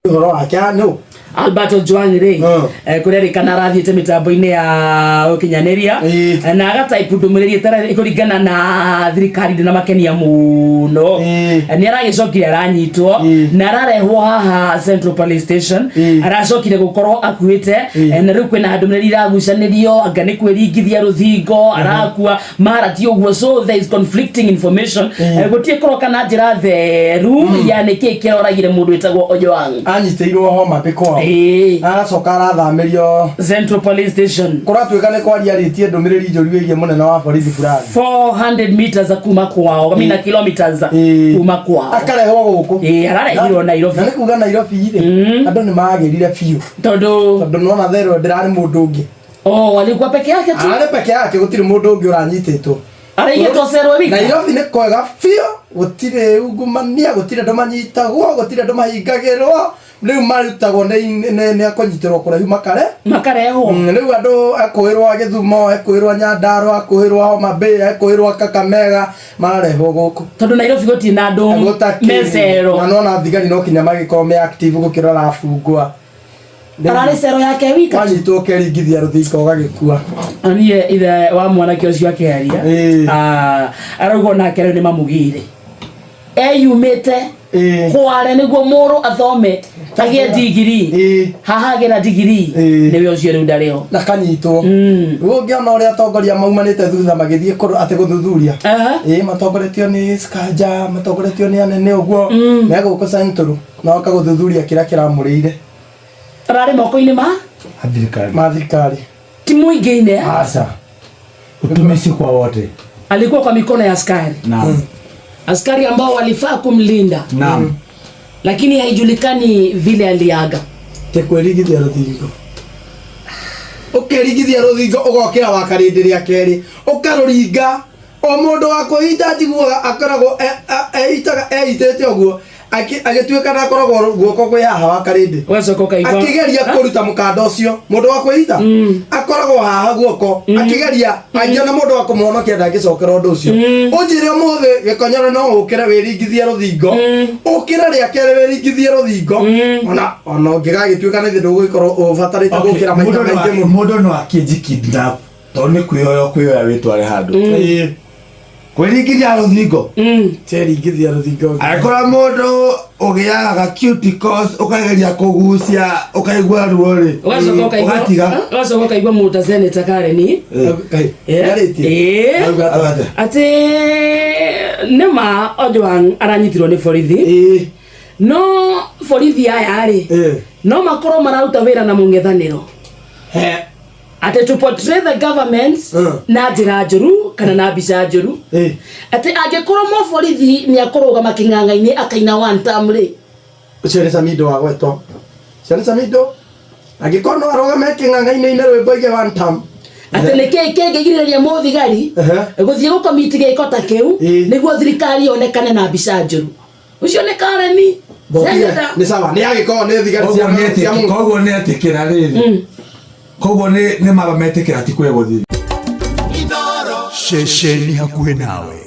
Ũhoro wake no. Albert Ojwang rĩ, kũrerĩkana arathiĩte mĩtambo-inĩ ya ũkinyanĩria na agataipu ndũmĩrĩri ĩtarĩ kũringana na thirikari ndĩnamakenia mũno. Nĩ aragĩcokire aranyitwo na ararehwo haha Central Police Station. Aracokire gũkorwo akuĩte, na rĩu kwĩna ndũmĩrĩri iragucanĩrio anga nĩ kwĩringithia rũthingo arakua mara ti ũguo. So there is conflicting information. Gũtirĩ kũroka na njĩra theru ya nĩkĩ kĩroragire mũndũ wĩtagwo Ojwang. Anyitĩirwo Homa Bay kwao. Aracoka arathamĩrio Central Police Station. Kũratuĩka nĩ kwaria arĩtie ndũmĩrĩri njũru ĩgiĩ mũnene wa borithi fulani. 400 meters kuma kwao, I mean kilometers kuma kwao. Akarehwo gũkũ. Ĩĩ, ararehirwo Nairobi. Na nĩ kuga Nairobi rĩ, andũ nĩ magĩrire biũ. Tondũ Tondũ nona therũ ndĩrarĩ mũndũ ũngĩ. Oh, alikuwa peke yake tu. Arĩ peke yake, gũtirĩ mũndũ ũngĩ ũranyitĩtwo. Araigĩtwo cero wika. Nairobi nĩ kwega biũ, gũtirĩ ungumania, gũtirĩ andũ manyitagwo, gũtirĩ andũ mahingagĩrwo. Rĩu marutagwo nĩ akũnyitĩrwo kũraihu makare makarehwo. Rĩu andũ ekũĩrwo Gĩthumo, ekũĩrwo Nyandarua, ekũĩrwo Homa Bay, ekũĩrwo Kakamega, mararehwo gũkũ. Tondũ Nairobi gũtirĩ na andũ Gũtakĩrĩ. mecero. Na nona thigari no kinya magĩkorwo me active gũkĩrora abungwa. Ararĩ cero yake wika. Wanyitwo ũkeringithia rũthingo ũgagĩkua. Niĩ ithe wa mwanake ũcio akĩaria, arauga onake rĩu nĩ mamũgĩire eyumĩte kware nĩguo mũrũ athome agĩe ndigiri. Haha agĩra ndigiri, nĩwe ũcio rĩu ndarĩ ho. Na kanyitwo. Rĩu ũngĩona ũrĩa atongoria maumanĩte thutha magĩthiĩ kũrũ atĩ gũthuthuria. Ĩĩ, matongoretio nĩ Skanja, matongoretio nĩ anene ũguo me gũkũ Central na oka gũthuthuria kĩrĩa kĩramũrĩire. Ararĩ moko-inĩ ma thirikari. Ma thirikari. Ti mũingĩ-inĩ. Aca, utumishi kwa wote. Alikuwa kwa mikono ya askari. Askari ambao walifaa kumlinda, lakini haijulikani vile aliaga. Te kwĩringithia rũthingo, ũkeringithia rũthingo, ũgokĩra wakarĩndĩ rĩa kerĩ ũkarũringa. O mũndũ wa kwĩita njiguaga akoragwo eitaga eitĩte ũguo agĩtuĩka na akoragwo guoko kwĩ haha wa karĩndĩ. Ũgacoka ũkaigua akĩgeria kũruta mũkanda ũcio. Mũndũ wa kwĩita akoragwo haha guoko akĩgeria, angĩona mũndũ wa kũmũhonokia ndangĩcokera ũndũ ũcio. Ũnjĩre ũmũthĩ gĩkonyore no ũkĩre wĩringithie rũthingo, ũkĩre rĩa kerĩ wĩringithie rũthingo, ona ũngĩgagĩtuĩka nĩ thĩ ndũgũgĩkorwo ũbatarĩte gũkĩra maita maingĩ mũno. Mũndũ no akĩnji kidnap tondũ nĩ kwĩoya kwĩoya wĩtware handũ kwĩringithia rũthingo. Teringithia rũthingo. Angĩkorwo mũndũ ũgĩaga cuticles ũkageria kũgucia ũkaigua ruo rĩ, ũgacoka ũkaigua ũgatiga. Ũgacoka ũkaigua mũndũ ta Senator Karen. Yarĩtie. Arauga atĩa? Arauga. Atĩ nĩma Ojwang aranyitirwo nĩ borithi, no borithi aya rĩ, no makorwo mararuta wĩra na mũng'ethanĩro He. atĩ to portray the government na njĩra njũru kana na mbica njũru, atĩ angĩkorwo mũborithi nĩ akũrũgama kĩng'ang'a-inĩ akaina one term rĩ. Ũcio nĩ Samido wa gwetwo. Ũcio nĩ Samido. Angĩkorwo no arũgame kĩng'ang'a-inĩ ine rwĩmbo aige one term. Atĩ nĩ kĩĩ kĩngĩgirĩrĩria mũthigari gũthiĩ gũkomiti gĩko ta kĩu nĩguo thirikari yonekane na mbica njũru? Ũcio nĩ Kareni. Senator. Nĩ sawa. Nĩ agĩkorwo nĩ thigari koguo nĩ koguo nĩ etĩkĩra rĩrĩ, koguo nĩ maba metĩkĩra ti kwegũthiĩ. Ceceni hakuhĩ nawe.